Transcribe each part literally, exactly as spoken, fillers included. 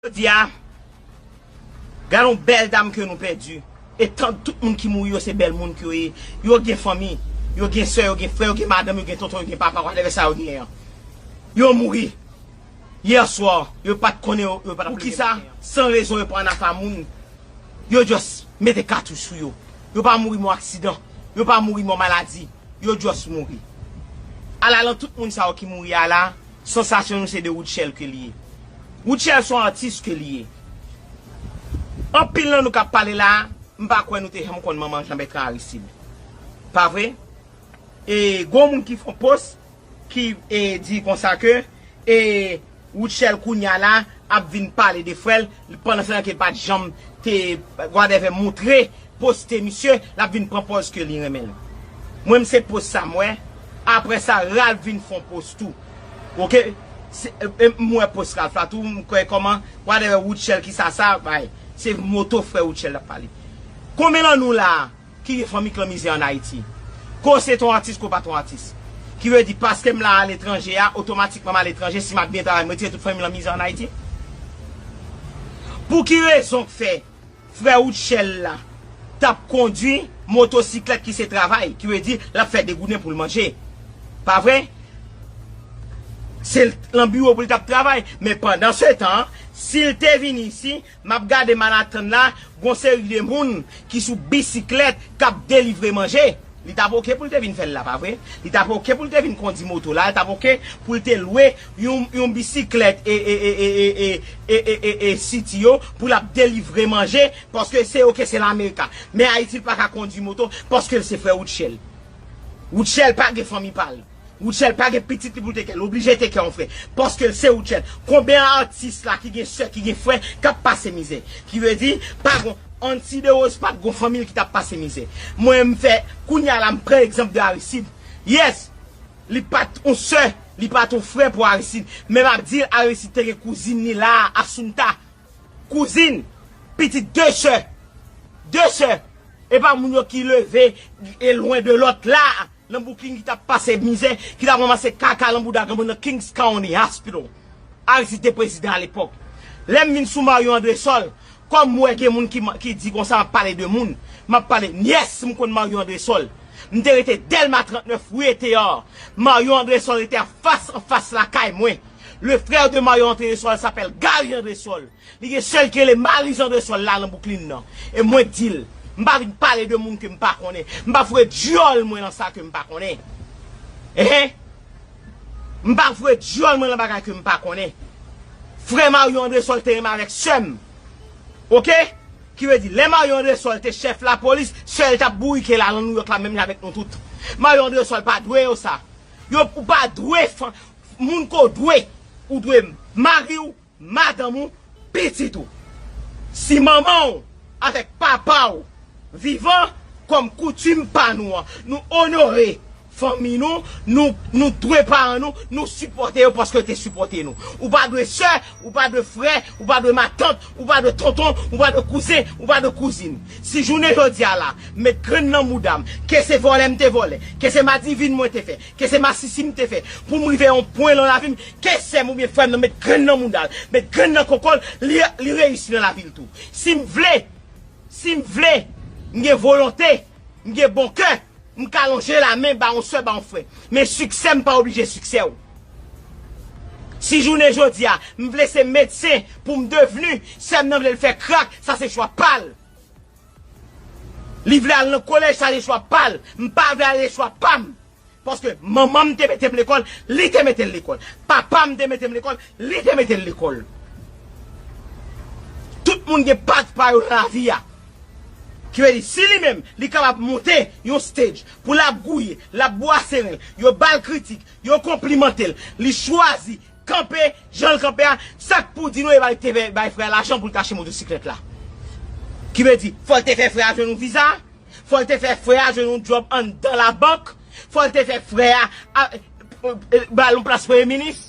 Jodi a, gade yon bèl dam ke nou pèdi. E tan tout moun ki mouri yo se bèl moun ke yo ye. Yo gen fanmi, yo gen sè, yo gen frè, yo gen madanm, yo gen tonton, yo gen papa, whatever sa yo genyen an. Yo mouri. Yè swa, yo pa t konnen yo, yo pa t ap leve maten an. Poukisa, san rezon, yo pran nafa moun? Yo just mete katouch sou yo. Yo pa mouri mò aksidan. Yo pa mouri mò maladi. Yo just mouri. Ala lan tout moun sa yo ki mouri a la, sansasyon nou se de Rutshelle ke li ye. Rutshelle se yon atis ke li ye. Anpil nan nou k ap pale la, m pa kwè nou te janm konn manman Jean Bertrand Aristide. Pa vre? E gwo moun ki fè yon pòs ki e, di konsa ke e, Rutshelle kounya la ap vin pale de frè l pandan se tan ke l pa t janm te whatever montre poste misye, l ap vin pran pòz ke li renmen l. Mwen m se pòs sa m wè. Apre sa Ralph vin fè yon pòs tou. Oke? Se, e, e, m wè pòs Ralph la tou, m kwè kòman whatever Rutshelle ki sa sa bay. Se moto frè Rutshelle l ap pale. Konbyen nan nou la a ki gen fanmi k lan mizè ann Ayiti? Ke w se t on atis, ke w pa t on atis. Ki vle di, paske m la aletranje a, otomatikman m aletranje, si m ap byen travay, m retire tout fanmi m lan mizè ann Ayiti? Pou ki rezon k fè frè Rutshelle la t ap kondui motosiklèt ki se travay, ki vle di, l ap fè degouden pou l manje? Pa vre? Se l, lan biwo pou l t ap travay. Men pandan se tan, si l te vin isi, m ap gade Manhattan la, gon seri de moun ki sou bisiklèt k ap delivre manje. Li t ap oke pou l te vin fè l la, pa vre? Li t ap oke pou l te vin kondi moto la, li t ap oke pou l te lwe yon, yon bisiklèt e, e, e, e, e, e, e, e, e, e, City yo pou l ap delivre manje, paske se oke, se Lamerika. Men Ayiti l pa ka kondi moto, paske l se frè Rutshelle. Rutshelle pa gen fanmi pa l. Rutshelle pa gen pitit li pou l te kè, l oblije te kè yon frè. Paske l se Rutshelle. Konbyen atis la ki gen sè, ki gen frè, k ap pase mizè? Ki vle di, pa gon, Anti de Rose pa t gon fanmi l ki t ap pase mizè. Mwen, m fè, kounya la, m pran egzanp de Aristide. Yes, li pa t yon sè, li pa t yon frè pou Aristide. Men m ap di l, Aristide te gen kouzin li la a, Assunta. Kouzin, pitit de sè. De sè. E pa moun yo ki leve e lwen de lòt la, nan Brooklyn, ki t ap pase mizè, ki t ap ranmase kaka lan bouda granmoun nan Kings County Hospital. Aristide te prezidan alepòk. Lè m vin sou Marion Andrésol, kòm m wè gen moun ki, ki di konsa m ap pale de moun, m ap pale, yes, m konn Marion Andrésol. M te rete Dèlma trannèf, rue Théard. Marion Andrésol rete anfas, anfas lakay mwen. Le frère de Marion Andrésol s'appelle Gary Andrésol. Li gen sè l ki rele Marie Andrésol la nan Brooklyn nan. E mwen k di l, m pa vin pale de moun ke m pa konnen. M pa foure dyòl mwen nan sa ke m pa konnen. Ehe. M pa foure dyòl mwen nan bagay ke m pa konnen. Frè Marion Andrésol te renmen avèk sè m. Oke? Ki vle di, lè Marion Andrésol te chèf lapolis, sè l t ap bourike la nan Nouyòk la menm jan avèk nou tout. Marion Andrésol pa dwe yo sa. Yo, ou pa dwe fan, moun ke w dwe, ou dwe mari w, madanm ou, pitit ou. Si manman w avèk papa w vivan, kòm koutim pa nou an, nou onore fanmi nou, nou, nou dwe paran nou, nou sipòte yo paske yo te sipòte nou. Ou pa dwe sè, ou pa dwe frè, ou pa dwe matant, ou pa dwe tonton, ou pa dwe kouzen, ou pa dwe kouzin. Si jounen jodi a la, m met grenn nan mouda m, ke se vòlè m te vòlè, ke se madivin mwen te fè, ke se masisi m te fè, pou m rive yon pwen nan lavi m, ke sè m oubyen frè m nan met grenn nan mouda l, met grenn nan koko l, li, li reyisi nan lavi l tou. Si m vle, si m vle, m gen volonte, m gen bon kè, m ka lonje lamen ba yon sè, ba yon frè. Men siksè m pa oblije siksè w. Si jounen jodi a, m vle se medsen pou m devni, sè m nan vle l fè krak, sa se chwa pa l. Li vle al nan kolèj, sa se chwa pa l. M pa vle al, se chwa pa m. Paske manman m te mete m lekòl, li te mete l lekòl. Papa m te mete m lekòl, li te mete l lekòl. Tout moun gen pad pa yo nan lavi a. Ki vle di, si li menm, li kapab monte yon stage pou l ap gouye, l ap bwase ren l, yo ba l kritik, yo konplimante l, li chwazi kanpe jan l kanpe a, sa k pou di nou e pa li te fè bay frè a lajan pou l te achte motosiklèt la? Ki vle di, fò l te fè frè a jwenn yon viza, fò l te fè frè a jwenn yon djòb anndan labank, fò l te fè frè a, a, e, ba l yon plas premye minis.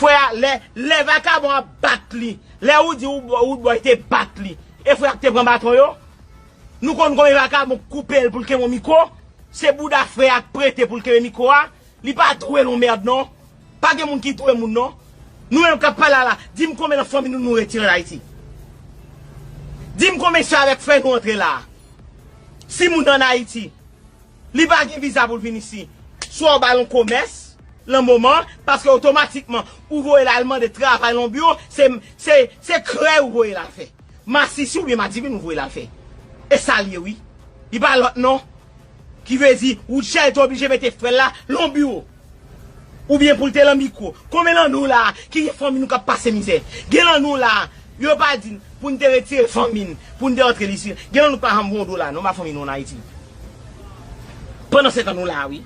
Frè a, lè, lè vakabon ap bat li, lè ou di ou, ou bòy te bat li, e frè a k te pran baton yo? Nou konn konbyen vakabon k koupe l pou l kenbe yon mikwo? Se bouda frè a k prete pou l kenbe mikwo a. Li pa dwe l yon mèd non. Pa gen moun ki dwe moun non. Nou menm k ap pale a la, di m konbyen nan fanmi nou nou retire ann Ayiti. Di m konbyen sè avèk frè nou antre la. Si moun ann Ayiti, li pa gen viza pou l vin isi, swa w ba l yon komès, lan moman, paske otomatikman, ou voye l al mande travay lan yon biwo, se, se, se krèy ou voye l al fè. Masisi oubyen madivin ou voye l al fè. E sa l ye, wi. Li pa lòt non. Ki vle di, Rutshelle te oblije mete frè l la lan yon biwo. Oubyen pou l te lan mikwo. Konbyen lan nou la a ki gen fanmi nou k ap pase mizè? Gen lan nou la a, yo pa di n pou n te retire fanmi n, pou n te antre l isi. Gen lan nou k pa janm voye yon dola non ba fanmi nou ann Ayiti. Pandansetan nou la a, wi.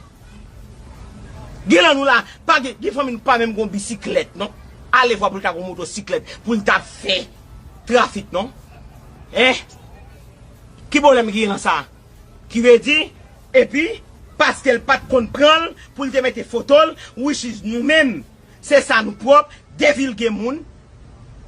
Gen lan nou la, pa gen, gen fanmi nou pa menm gen yon bisiklèt non. Alevwa pou l ta gen yon motosiklèt, pou l ta fè trafik non. Hein? Ki pwoblèm ki gen lan sa? Ki vle di, epi, paske l pa t konn pran l pou l te mete foto l, which is nou menm, se sa nou pwòp, devilge moun.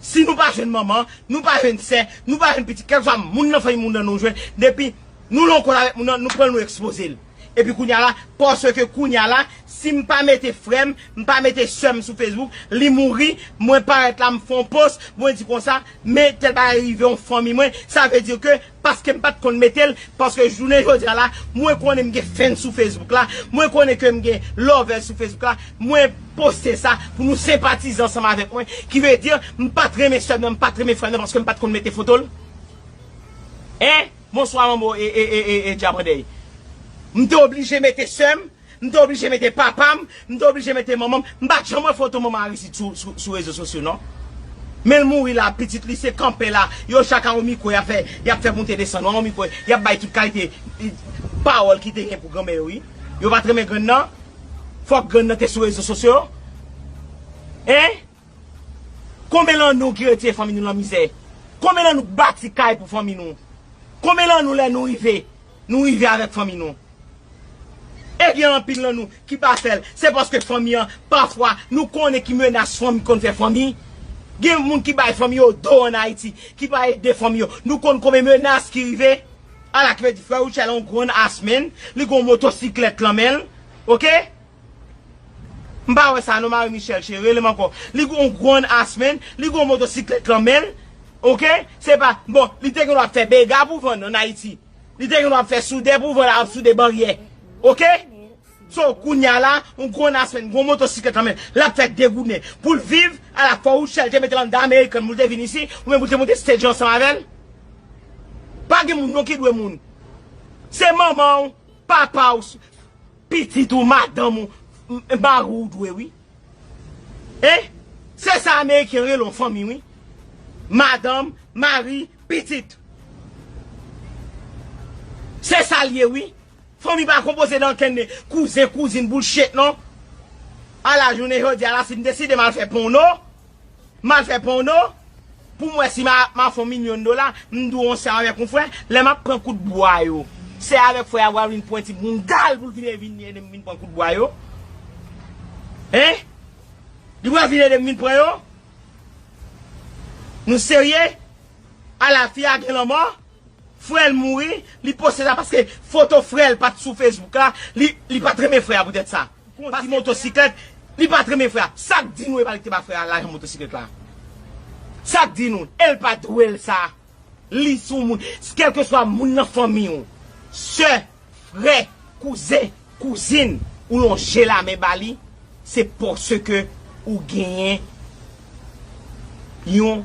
Si nou pa jwenn manman, nou pa jwenn sè, nou pa jwenn pitit, kèlkeswa moun nan fanmi moun nan nou jwenn, depi nou lan yon kont avèk moun nan, nou pran l, nou ekspoze l. Epi kounye a la, paske kounye a la, si m pa mete frè m, m pa mete sè m sou Facebook, li mouri, mwen parèt la, m fè yon post, mwen di konsa, men tèl bagay rive yon fanmi mwen, sa vle di ke paske m pa t konn mete l, paske jounen jodi a la, mwen konnen m gen fans sou Facebook la, mwen konnen ke m gen lovers sou Facebook la, mwen poste sa pou nou senpatize ansanm avèk mwen, ki vle di, m pa t renmen sè m nan, m pa t renmen frè m nan, paske m pa t konn mete foto l. Hein? Bonswa, manbo, e, e, e, e, e, Djabandèy. M te oblije mete sè m, m te oblije mete papa m, m te oblije mete manman m. M pa t janm wè foto manman Aristide sou, sou, sou rezo sosyo, non. Men l mouri la, pitit li se kanpe la. Yo chak a yon mikwo, y ap fè, y ap fè moute desann. Yon mikwo, y ap bay tout kalite, e, pawòl ki te gen pou granmè yo, wi. Yo pa t renmen grann nan. Fòk grann nan te sou rezo sosyo. Hein? Konbyen lan nou ki retire fanmi nou lan mizè? Konbyen lan nou k bati kay pou fanmi nou? Konbyen lan nou lè nou rive, nou rive avèk fanmi nou? E gen anpil lan nou ki pa fè l. Se paske fanmi an, pafwa, nou konnen ki menas fanmi konn fè fanmi. Gen moun ki bay fanmi yo do ann Ayiti, ki pa ede fanmi yo. Nou konn konbyen menas ki rive. Ala ki vle di frè Rutshelle on grown ass man, li gon motosiklèt lan men l. Oke? M pa wè sa non, Marie Michelle, cheri, rele m ankò. Li gon grown ass man, li gon motosiklèt lan men l. Oke? Se pa, bon, li te gen dwa fè bega pou vann ann Ayiti. Li te gen dwa fè soudè pou vann, ap soude baryè. Oke? So, kounye a la, yon grown ass man, gon motosiklèt lan men l, l ap fè degounen. Pou l viv, ala fò Rutshelle te mete l anndan American, pou l te vin isi, oubyen pou l te monte stage ansanm avè l. Pa gen moun non ki dwe moun. Se manman w, papa w, pitit ou, madanm ou, m-, mari w dwe, wi. Hein? Se sa Ameriken rele yon fanmi, wi. Madanm, mari, pitit. Se sa l ye, wi. Fanmi pa konpoze de ankenn kouzen, kouzin, bullshit, non. Ala jounen jodi a la, si m deside m al fè pòno, m al fè pòno, pou m wè si m a, m a fè yon milyon dola, m dwe yon sè avèk yon frè, lè m ap pran kout bwa yo, sè avèk frè a pral vin pran ti boundal pou l vin, vin ede m vin pran kout bwa yo. Hein? Li pral vin ede m vin pran yo? Nou serye? Ala fi a gen lanmò? Frè l mouri, li poste sa paske foto frè l pa t sou Facebook la, li, li pa t renmen frè a poutèt sa. Pase motosiklèt, li pa t renmen frè a. Sa k di nou e pa li ki te ba frè a lajan motosiklèt la? Sa k di nou? E l pa dwe l sa. Li se yon moun. Kèlkeswa moun nan fanmi w, sè, frè, kouzen, kouzin, ou lonje lamen ba li, se paske ou genyen yon,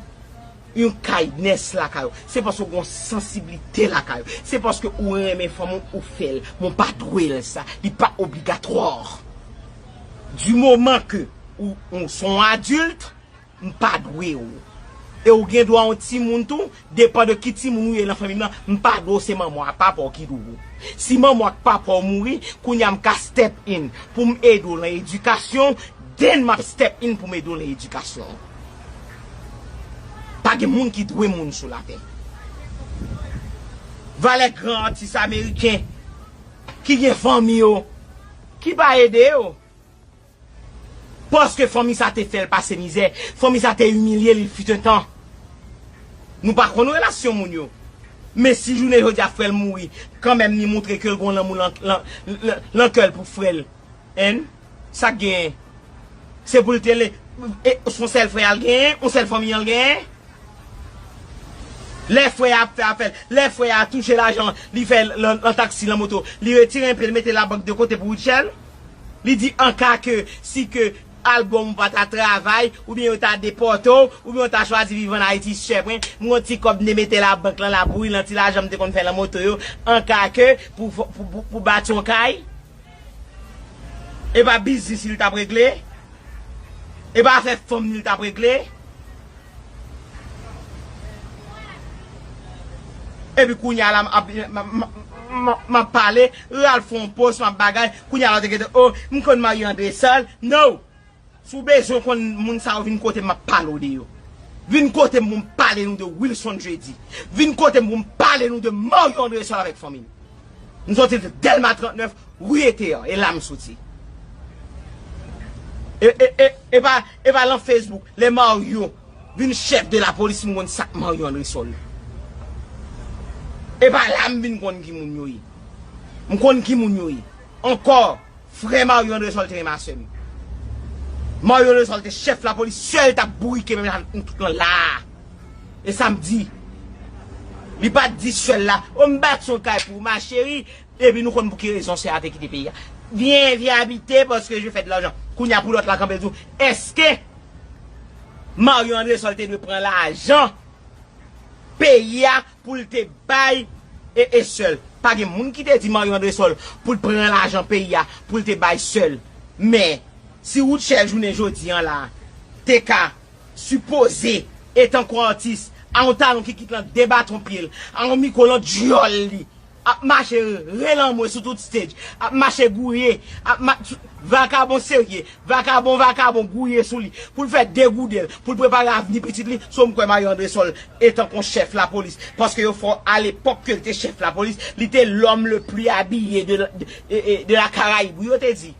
yon kindness lakay ou. Se paske ou gen yon sansiblite lakay ou. Se paske ou renmen fanmi w, ou fè l. Men w pa dwe l sa. Li pa obligatwa. Du moment que ou, ou se yon adilt, m pa dwe w. E ou gen dwa yon timoun tou, depan de ki timoun ou ye nan fanmi m nan, m pa dwe w, se manman w ak papa w ki dwe w. Si manman w ak papa w mouri, kounye a m ka step in pou m ede w nan edikasyon, then m ap step in pou m ede w nan edikasyon. Pa gen moun ki dwe moun sou latè. Valè gran atis ameriken ki gen fanmi yo, ki pa ede yo. Paske fanmi sa te fè l pase mizè. Fanmi sa te imilye l, il fut un temps. Nou pa konn relasyon moun yo. Men si jounen jodi a frè l mouri, kanmenm li montre ke l gen lanmou lan, lan, lan, lan kè l pou frè l. Hein? Sa k genyen? Se pou l te le, E, se yon sèl frè a l genyen, yon sèl fanmi an l genyen. Lè frè a ap fè afè l, lè frè a touche lajan, li fè l nan, nan taksi, nan moto, li retire enpe, li mete labank de kote pou Rutshelle. Li di an ka ke, si ke album ou pa ta travay, oubyen yo ta depòte w, oubyen w ta chwazi viv an Ayiti, sè mwen, m gon ti kòb m te mete labank lan la pou li, nan ti lajan m te konn fè nan moto yo, an ka ke pou, pou, pou, pou bati yon kay. E pa biznis li t ap regle? E pa afè fanm li t ap regle? Epi kounye a la, m ap, m ap, m ap, m ap, m ap pale, Ralph fè yon post, m ap bagay, kounye a la, w te gentan, oh, m konn Mario André Sol. No! Si w bezwen konn moun sa yo, vin kote m, m ap pale w de yo. Vin kote m pou m pale nou de Wilson Jeudi. Vin kote m pou m pale nou de Mario André Sol avèk fanmi l. M soti de Dèlma trannèf, wi ete a, e la m soti. E, e, e, e pa, e pa lan Facebook, lè Mario vin chèf de lapolis, m konn sa k Mario André Sol. E pa la m vin konn ki moun yo ye. M konn ki moun yo ye. Ankò, frè Mario André Sol te renmen sè m. Mario André Sol te chèf lapolis, sè l t ap bourike menm jan nou tout lan la a. E sa m di. Li pa t di sè l la, o m bati yon kay pou ou, ma chérie, epi nou konn pou ki rezon sè a te kite peyi a. Vyen, vyen abite paske je fè de lajan. Kounye a pou lòt la kanpe l di w, èske Mario André Sol te dwe pran lajan peyi a pou l te bay e, e sè l? Pa gen moun ki te di Mario André Sol pou l pran lajan peyi a pou l te bay sè l. Men, si Rutshelle jounen jodi an la te ka sipoze, etankou atis, a yon talon ki kit lan de baton pye l, a yon mikwo lan dyòl li, ap mache relanmwe sou tout stage, ap mache gouye, ap ma-, vakabon serye, vakabon, vakabon gouye sou li, pou l fè degouden l, pou l prepare avni pitit li, so m kwè Mario André Sol, etankou chèf lapolis, paske yo fè w, alepòk ke l te chèf lapolis, li te l'homme le plus habillé de, la- de, e, e, de la Caraïbe, wi, yo te di.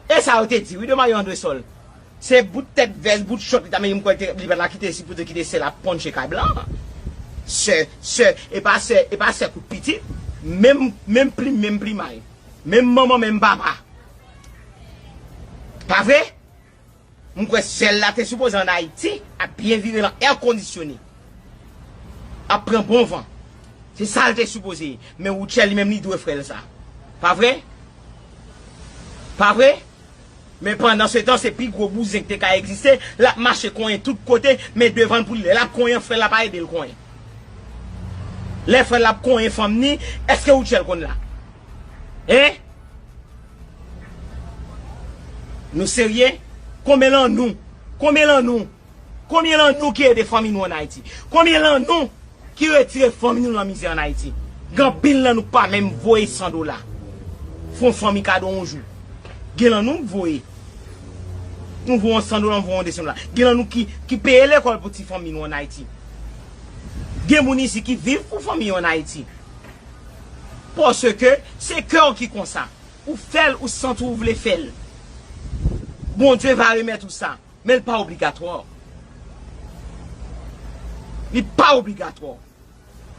E sa yo te di, wi, de Mario André Sol. Se bout tèt vès, bout chòt li ta mete, m kwè li te, li pa ta kite si pou te kite sè l ap ponche kay blan. Sè, sè, e pa sè, e pa sè kout pitit. Menm, menm plim, menm plimay. Menm manman, menm papa. Pa vre? M kwè sè l la te sipoze ann Ayiti, ap byen vire lan èkondisyone. Ap pran bon van. Se sa l te sipoze ye. Men Rutshelle li menm li dwe frè l sa. Pa vre? Pa vre? Men pandan se tan, se pi gwo bouzen ki te ka egziste. L ap mache konyen tout kote, men devan l pou li. Lè l ap konyen, frè l la pa ede l konyen. Lè frè l ap konyen fanm ni, èske Rutshelle konn la? Hein? Nou serye? Konbyen lan nou? Konbyen lan nou? Konbyen lan nou ki ede fanmi nou ann Ayiti? Konbyen lan nou ki retire fanmi nou lan mizè ann Ayiti? Gen anpil lan nou pa menm voye san dola. Fè yon fanmi kado yon jou. Gen lan nou voye. Nou voye yon san dola, nou voye yon de san dola. Gen lan nou ki, ki peye lekòl pou ti fanmi nou ann Ayiti. Gen moun isi ki viv pou fanmi yo ann Ayiti. Paske se kè w ki konsa. Ou fè l, ou santi w vle fè l. Bondye va remèt ou sa. Men l pa obligatwa. Li pa obligatwa.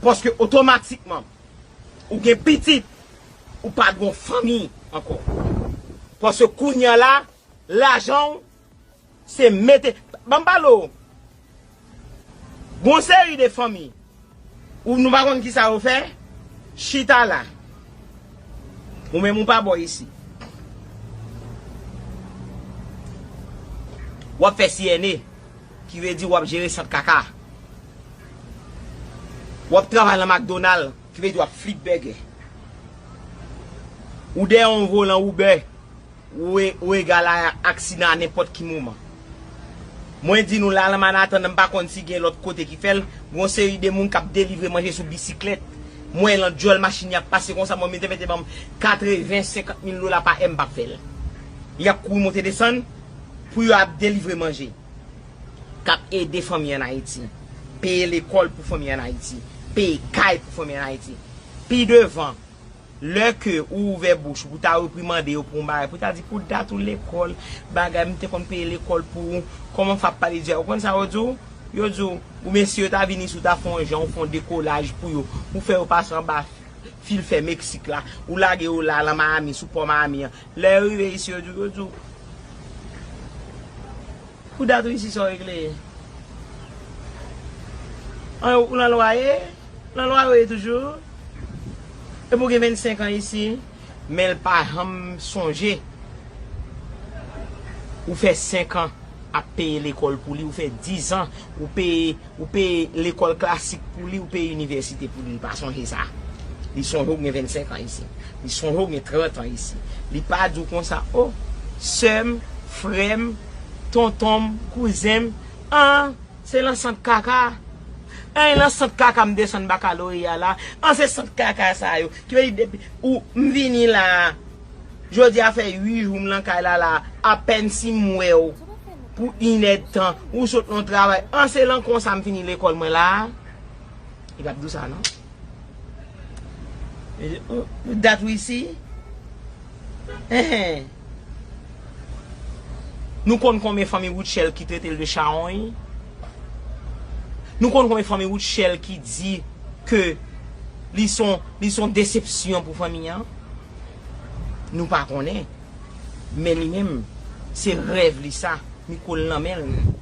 Paske otomatikman, ou gen pitit, ou pa gen fanmi ankò. Paske kounye a la, lajan w, se mete, ban m pale w. Gon seri de fanmi, ou nou pa konn ki sa yo fè, chita la. Ou menm ou pa bò isi. W ap fè C N A, ki vle di w ap jere sant kaka. W ap travay nan McDonald, ki vle di w ap flip bègè. Ou dèyè yon volan Uber, ou e, ou egal a aksidan a nenpòt ki moman. Mwen di nou la, lan Manhattan, m pa konn si gen lòt kote ki fè l, gon seri de moun k ap delivre manje sou bisiklèt. Mwen lan dyòl machin y ap pase konsa, mwen mete mete ban m katreven, senkant mil dola pa è, m p ap fè l. Y ap kouri monte desann pou yo ap delivre manje. K ap ede fanmi ann Ayiti. Peye lekòl pou fanmi ann Ayiti. Peye kay pou fanmi ann Ayiti. Pi devan, lè ke ou ouvè bouch ou pou ta reprimande yo pou yon bagay, pou ta di pou dat ou lekòl, bagay, m te konn peye lekòl pou ou, kòman f ap pale di a? Ou konn sa yo di w? Yo di w, ou mesye yo ta vin isi, ou ta fè yon jan, ou fè yon dekolaj pou yo, ou fè yo pase anba fil fè Meksik la, ou lage yo la, lan Miami, sou pò Miami an. Lè yo rive isi, yo di w, yo di w, Pou dat ou isi, sa w regle? An, ou nan lwaye? Nan lwaye toujou? Epi w gen vennsenk an isi, men l pa janm sonje ou fè senk an ap peye lekòl pou li, ou fè diz an, ou peye, ou peye lekòl klasik pou li, ou peye inivèsite pou li, li pa sonje sa. Li sonje w gen vennsenk an isi. Li sonje w gen trant an isi. Li pa di w konsa, o, sè m, frè m, tonton m, kouzen m, an, se nan sant kaka. An, e nan sant kaka m desann bakaloreya la. An, se sant kaka sa yo. Ki vle di depi ou m vini la. Jodi a fè uit jou m nan kay la la. Apèn si m wè w pou inèdtan. Ou sot nan travay. An, se lan konsa m fini lekòl mwen la. Li p ap di w sa non. Dat ou isi? Enhen. Nou konn konbyen fanmi Rutshelle ki trete l de chawony? Nou konn konbyen fanmi Rutshelle ki di ke li son, li son desepsyon pou fanmi an? Nou pa konnen. Men li menm, se rèv li sa, mikwo l nan men l.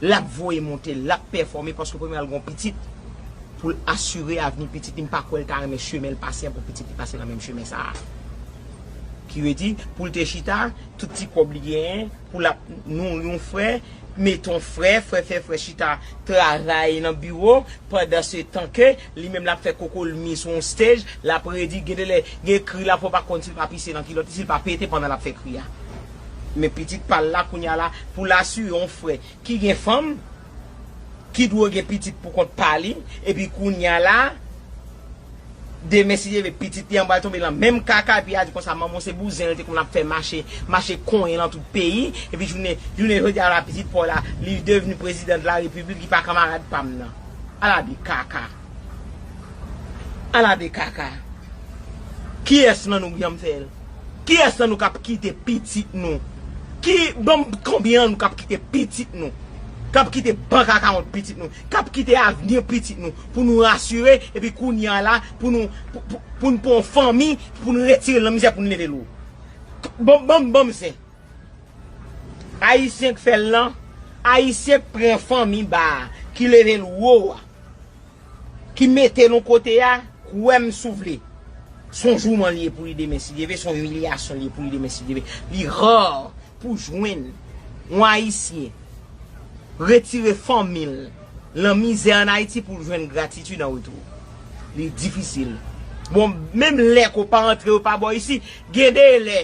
L ap voye monte, l ap pèfòme paske premye al gon pitit pou l asire avni pitit li. M pa kwè l ta renmen chemen l pase an pou pitit li pase nan menm chemen sa a. Ki vle di, pou l te chita, tout ti kòb li genyen, pou l ap nouri yon frè, mete yon frè, frè fè frè chita travay nan biwo, pandan se tan ke li menm l ap fè kokolmi sou yon stage, l ap redi, gen de lè, gen kri l ap fè, w pa konn si l pa pise nan kilòt li, si l pa pete pandan l ap fè kri a. Men pitit pa l la, kounye a la, pou l asire yon frè ki gen fanm, ki dwe gen pitit pou kont pa li, epi kounye a la, demen si Dye vle pitit li an pral tonbe nan menm kaka, epi y a di konsa manman w se bouzen l te konn ap fè mache, mache konyen nan tout peyi, epi jounen, jounen jodi a la pitit pa w la, li devni prezidan de la repiblik, li pa kanmarad pa m nan. Ala de kaka. Ala de kaka. Kiyès nan nou k janm fè l? Kiyès nan nou k ap kite pitit nou? Ki, ban m konbyen nan nou k ap kite pitit nou? K ap kite bank akawont pitit nou? K ap kite avni pitit nou? Pou nou rasire, epi kounye a la, pou nou, pou, pou, pou nou pran yon fanmi, pou nou retire l nan mizè, pou nou leve l wo. Ban, ban, ban m zen. Ayisyen k fè l lan, Ayisyen k pran fanmi ba a, ki leve l wo a, ki mete l yon kote a, kwè m si w vle. Se yon jouman li ye pou li demen si Dye vle, se yon imilyasyon li ye pou li demen si Dye vle. Li ra pou jwenn yon Ayisyen retire fanmi l lan mizè ann Ayiti pou l jwenn gratitid an retou. Li difisil. Bon, menm lè ke w pa antre, w pa ba w isi, gen de lè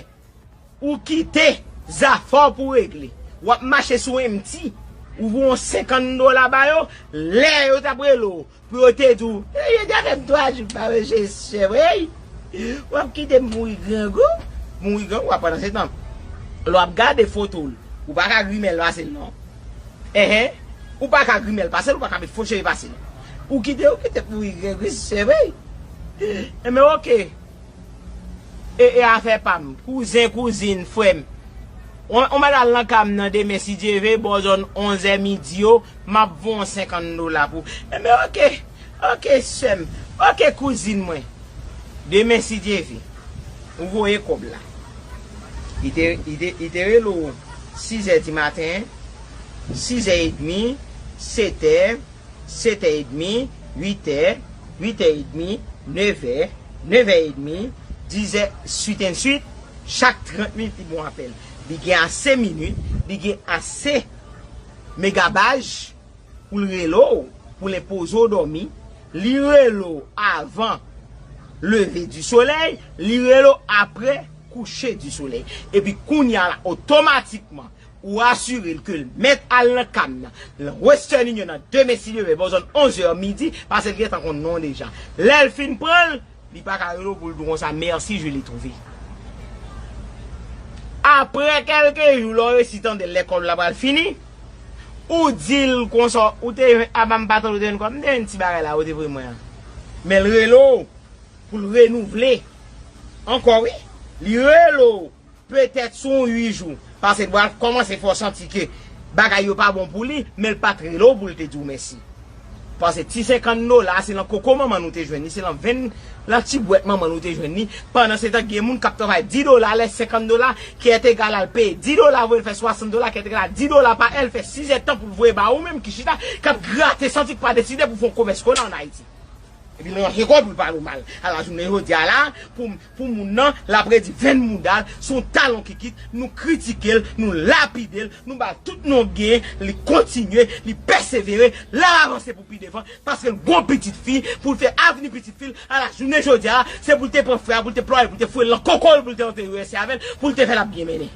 ou kite zafè w pou regle. W ap mache sou empty, ou voye yon senkant dola ba yo, lè yo t ap rele w, pou yo te di w, "Ey, yo te fè m twa jou pa wè se sè, ey. W ap kite m mouri grangou?" Mouri grangou, w ap pandan se tan. Lè w ap gade foto l, ou pa ka grimèl pase l non. Enhen. Ou pa ka grimèl pase l, ou pa ka met fo cheve pase l. Ou kite, ou kite m mouri grangou, se sè, ey. Enben, oke. E, e afè pa m. Kouzen, kouzin, frè m. On, on mèt al nan ka m nan demen, si Dye ve, bò zòn onzè midi yo, m ap voye yon senkant dola pou. Enben, oke. Oke, sè m. Oke, kouzin mwen. Demen, si Dye ve, ou voye kòb la. Li te, li te, li te rele w sizè di maten, sizè edmi, setè, setè edmi, witè, witè edmi, nevè, nevè edmi, dizè, sweet and sweet, chak trant minit li ba w apèl. Li gen ase minit, li gen ase megabaj pou l rele w, pou l enpoze w dòmi, li rele w avan leve di solèy, li rele w apre kouche di solèy. Epi kounye a la, otomatikman, ou asire l ke l mèt al nan ka m nan, nan Western Union nan demen si Dye ve, bò zòn onzè midi, paske l gentan konn non w deja. Lè l fin pran l, li pa ka rele w pou l di w konsa, "Merci, je l'ai trouvé." Apre kèlke jou, lè w resi tande l lè kòb la pral fini, ou di l konsa, "Ou te jwenn, aba m pa tande ou te jwenn kòb, m te jwenn ti bagay la ou te voye mwen an." Men l rele w pou l renouvle ankò, wi. Li rele w petèt sou yon uit jou, paske l pral kòmanse fè w santi ke bagay yo pa bon pou li, men l pa t rele w pou l te di w mèsi. Paske ti senkant dola, se lan koko manman nou te jwenn li, se lan venn, lan ti bwèt manman nou te jwenn li. Pandan se tan, gen moun k ap travay di dola lè senkant dola, ki èt egal al peye di dola, voye l fè swasant dola, ki èt egal al di dola pa è, l fè sis èdtan pou l voye ba ou menm ki chita, k ap grate santi k pa deside pou fè yon komès kola ann Ayiti. Epi l ranje kò pou l pale w mal. Ala jounen jodi a la, pou, pou moun nan, l ap redi venn mouda l, se yon talon kikit, nou kritike l, nou lapide l, nou ba l tout non gen, li kontinye, li pèsevere, l ap avanse pou pi devan, paske l gon pitit fi, pou l fè avni pitit fi l, ala jounen jodi a, se pou l te pran frè a, pou l te plore, pou l te foure l nan koko l, pou l te antre U S A avè l, pou l te fè l ap byen mennen.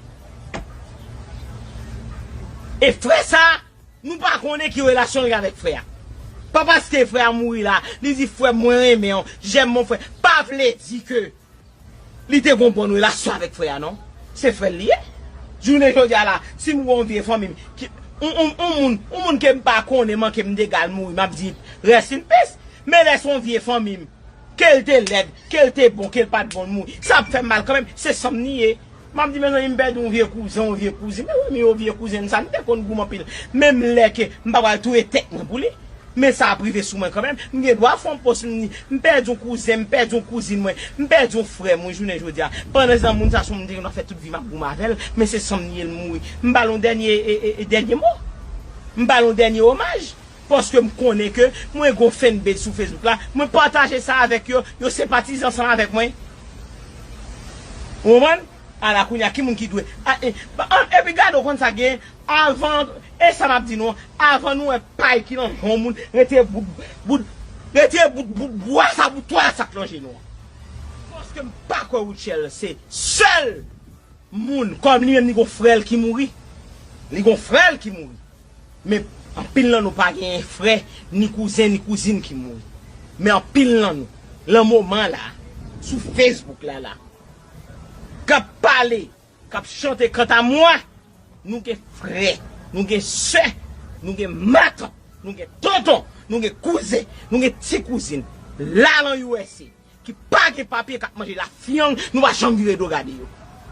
E frè sa, nou pa konnen ki relasyon l gen avèk frè a. Pa paske frè a mouri la, li di, "Frè m, mwen renmen w, j'aime mon frère." Pa vle di ke li te gon bòn relasyon avèk frè a, non. Se frè l li ye. Jounen jodi a la, si m wè yon vye fanmi m, ki, yon, yon, yon moun, yon moun ke m pa konnen, manke m dega l mouri, m ap di, "Rest in peace." Men lè se yon vye fanmi m, ke l te lèd, ke l te bon, ke l pa t bon, l mouri, sa ap fè m mal kanmenm. Se san m li ye. M ap di, "Mezanmi, m pèdi yon vye kouzen, yon vye kouzin." Mezanmi, yon vye kouzen m sa, m te konn goumen anpil. Menm lè ke m pa pral touye tèt mwen pou li, men sa ap rive sou mwen kanmenm. M gen dwa fè yon pòs, m di, "M pèdi yon kouzen, m pèdi yon kouzin mwen, m pèdi yon frè m, wi, jounen jodi a." Pandan se tan, moun sa se yon moun m te konn ap fè tout vi m ap goumen avè l, men se san m li ye, l mouri. M ba l yon dènye, e, e, e, dènye mo. M ba l yon dènye omaj. Paske m konnen ke mwen gon fanbase sou Facebook la, mwen pataje sa avèk yo, yo senpatize ansanm avèk mwen. Ou konprann? Ala kounye a, ki moun ki dwe? A, e, ba, an, epi gade, ou konn sa gen, avan, e sa m ap di nou, avan nou wè pay ki nan yon moun, retire bout, bout, retire bout, bout bwa sa, bout twal sa k nan je nou an. Paske m pa kwè Rutshelle se sèl moun, kòm li menm li gon frè l ki mouri. Li gon frè l ki mouri. Men anpil nan nou pa genyen frè, ni kouzen, ni kouzin ki mouri. Men anpil nan nou, lan moman la, sou Facebook la la, k ap pale, k ap chante kanta mwa, nou gen frè, nou gen sè, nou gen matant, nou gen tonton, nou gen kouzen, nou gen ti kouzin, la lan U S A, ki pa gen papye, k ap manje lafyang, nou pa janm vire do gade yo.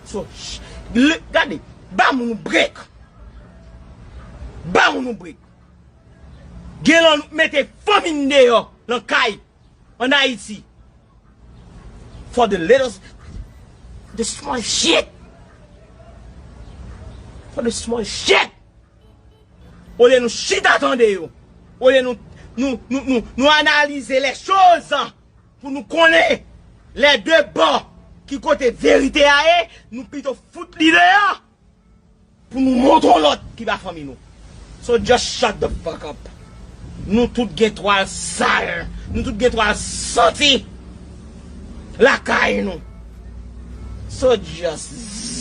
So, ch-, le, gade, ba moun nou brek. Ba moun nou brek. Gen lan nou mete fanmi n deyò, lan kay, ann Ayiti. For the little, the small shit. For the small shit. Olye nou chita tande yo. Olye nou, nou, nou, nou, nou analize les choses. Pou nou konnen lè de bò ki kote verite a ye, nou pito fout li deyò pou nou montre yon lòt ki pa fanmi nou. So just shut the fuck up. Nou tout gen twal sal, nou tout gen twal santi lakay nou. So just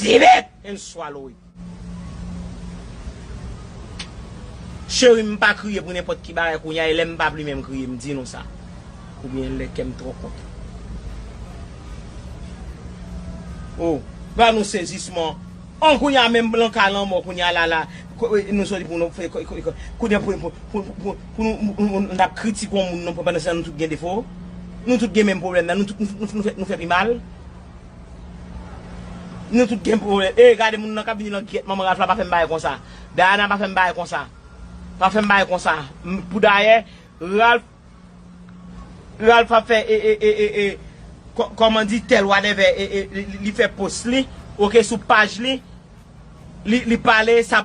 zip it and swallow it. Cheri, m pa kriye pou nenpòt ki bagay kounye a, e lè m pa vle menm kriye, m di nou sa. Oubyen lè kè m twò kontan. O, ba nou sezisman. An kounye a menm blan ka lanmò kounye a la la. Ko-, nou soti pou nou fè, ko-, ko-, ko-, kounye a pou, pou, pou, pou, pou nou, nou, nou, nou t ap kritike yon moun non, pandan se tan nou tout gen defo. Nou tout gen menm pwoblèm nan, nou tout, nou, nou, nou fè, nou fè pi mal. Nou tout gen pwoblèm. E, gade moun nan k ap vini nan gyèt manman Ralph la, pa fè m bagay konsa. Diana, pa fè m bagay konsa. Pa fè m bagay konsa. M, pou dayè, Ralph, Ralph ap fè, e, e, e, e, e, kò-, kòman di, tèl whatever, e, e, li, li fè post li, oke, sou paj li, li, li pale, sa